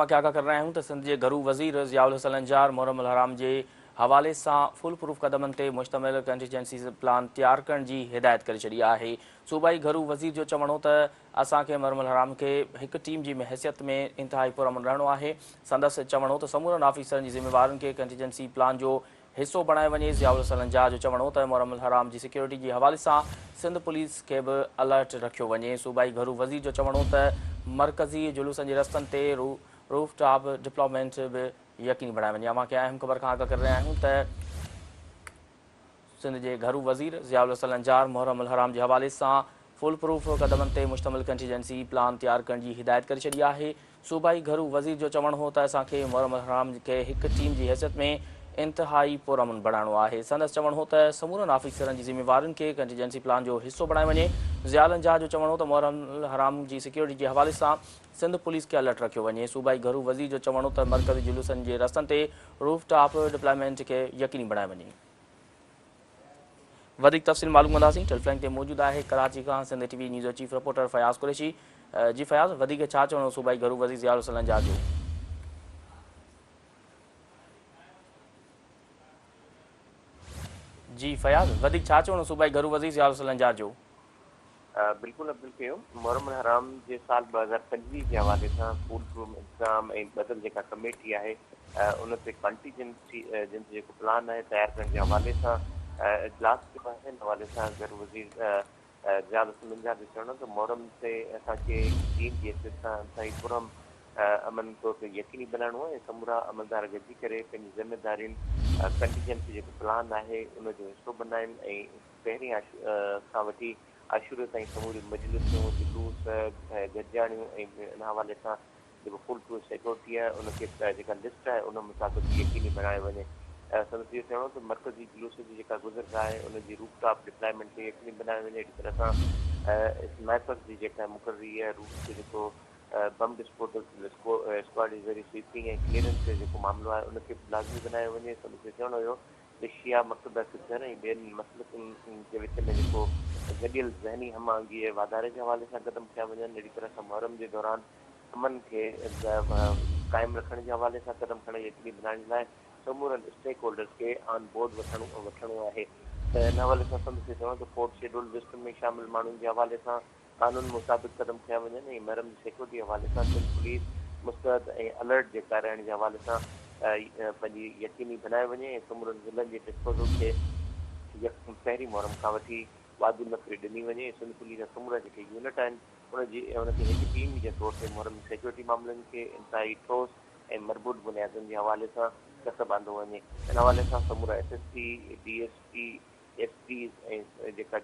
اوهان کي آگاهه ڪري رهيا آهيون ته سنڌ جي گهرو وزير ضياء الحسن لنجار محرم الحرام جي حوالي سان فول پروف قدمن تي مشتمل ڪنٽيجنسي پلان تيار ڪرڻ جي هدايت ڪري ڇڏي آهي. صوبائي گهرو وزير جو چوڻ هو ته اسان کي محرم الحرام کي هڪ ٽيم جي حيثيت ۾ انتهائي پرامن رهڻو آهي. سندس چوڻ هو ته سمورن آفيسرن جي ذميوارين کي ڪنٽيجنسي پلان جو حصو بڻايو وڃي. ضياء الحسن لنجار جو چوڻ هو ته محرم الحرام جي سيڪيورٽي جي حوالي سان سنڌ پوليس کي به الرٽ رکيو وڃي. صوبائي گهرو وزير جو چوڻ هو ته مرڪزي جلوسن جي رستن تي روف ٽاپ ڊپلائمينٽ به يقيني بڻائي وڃي. اوهان کي اهم خبر کان آگاهه ڪري رهيا آهيون ته سنڌ جي گهرو وزير ضياء الحسن لنجار محرم الحرام جي حوالي سان فول پروف قدمن تي مشتمل ڪنٽيجنسي پلان تيار ڪرڻ جي هدايت ڪري ڇڏي آهي. صوبائي گهرو وزير جو چوڻ هو ته اسان کي محرم الحرام کي هڪ ٽيم جي حيثيت ۾ انتهائي پرامن بڻائڻو آهي. سندس چوڻ هو ته سمورن آفيسرن جي ذميوارين کي ڪنٽيجنسي پلان جو حصو بڻايو وڃي. ضياء لنجار جو چوڻ هو ته محرم الحرام جي سيڪيورٽي جي حوالي سان سنڌ پوليس کي الرٽ رکيو وڃي. صوبائي گهرو وزير جو چوڻ هو ته مرڪزي جلوسن جي رستن تي روف ٽاپ ڊپلائمينٽ کي يقيني بڻايو وڃي. وڌيڪ تفصيل معلوم ڪنداسين ٽيليفون لائين تي موجود آهي ڪراچي کان سنڌ ٽي وي نيوز جو چيف رپورٽر فياض قريشي جي فياض وڌيڪ ڇا چوڻو صوبائي گهرو وزير ضياء الحسن لنجار جو. جي فياض وڌيڪ ڇا چوڻو صوبائي گهرو وزير ضياء الحسن لنجار جو. بلڪل عبدالقيوم، محرم الحرام جي سال 2025 جي حوالي سان فول پروف انتظام ۽ ٻڌل جيڪا ڪميٽي آهي ان تي ڪانٽيجنسي جنس جيڪو پلان آهي تيار ڪرڻ جي حوالي سان اجلاس ٿيو آهي ان حوالي سان گهرو وزير ضياء الحسن لنجار جو چوڻ هو ته محرم تي اسان کي هڪ ٽيم جي حيثيت سان انتهائي پرامن امن طور تي يقيني بنائڻو آهي ۽ سمورا عملدار گڏجي ڪري پنهنجي ذميدارين ڪنٽيجنسي جيڪو پلان آهي ان جو حصو بنائن ۽ پهرين کان وٺي عاشوري تائين سموريون مجلسون، جلوس، گڏجاڻيون ۽ ان حوالي سان جيڪو فول پروف سيڪيورٽي آهي ان کي جيڪا لسٽ آهي ان مطابق يقيني بڻايو وڃي. سندس اهو چوڻ هو ته مرڪزي جلوس جي جيڪا گذرگاهه آهي ان جي روف ٽاپ ڊپلائمينٽ کي يقيني بنايو وڃي اهڙي طرح سان اسنائپرز جي جيڪا مقرري آهي روٽ تي جيڪو بم ڊسپوزل اسڪواڊ جي ذريعي سوئپنگ ۽ ڪليئرنس جو جيڪو معاملو آهي ان کي به لازمي بنايو وڃي. سندس اهو چوڻ هيو ته شيعه مڪتبه فڪر ۽ ٻين مسلڪن جي وچ ۾ جيڪو گڏيل ذهني هم آهنگي ۽ واڌاري جي حوالي سان قدم کنيا وڃن، اهڙي طرح سان محرم جي دوران امن کي قائم رکڻ جي حوالي سان قدم کڻي يقيني بنائڻ جي لاء سمورن اسٽيڪ هولڊرز کي آن بورڊ وٺڻو آهي ته ان حوالي سان سندس اهو چوڻ هو ته فورٿ شيڊول لسٽ ۾ شامل ماڻهن جي حوالي سان قانون مطابق قدم کنيا وڃن ۽ محرم جي سيڪيورٽي حوالي سان سنڌ پوليس مستعد ۽ الرٽ جيڪا رهڻ جي حوالي سان پنهنجي يقيني بنايو وڃي ۽ سمورن ضلعن جي ڊسپوزل کي يڪم پهرين محرم کان وٺي واڌو نفري ڏني وڃي ۽ سنڌ پوليس جا سمورا جيڪي يونٽ آهن ان جي ان کي هڪ ٽيم جي طور تي محرم جي سيڪيورٽي معاملن کي انتهائي ٺوس ۽ مربوط بنيادن جي حوالي سان ڪتب آندو وڃي ان حوالي سان سمورا S S P, D S P, S Ps ۽ جيڪا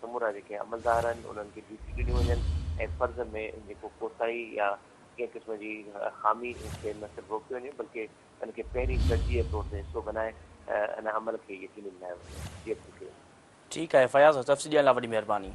سمورا جيڪي عملدار آهن انهن کي ڊيوٽيون ڏنيون وڃن ۽ فرض ۾ جيڪو ڪوتاهي يا ڪنهن قسم جي خامي کي نه صرف روڪيو وڃي بلڪه ان کي پهرين ترجيح طور تي حصو بنائي ان عمل کي يقيني بنايو وڃي. جي عبدالڪريم. ٺيڪ آهي فياض تفصيل ڏيڻ لاء وڏي مهرباني.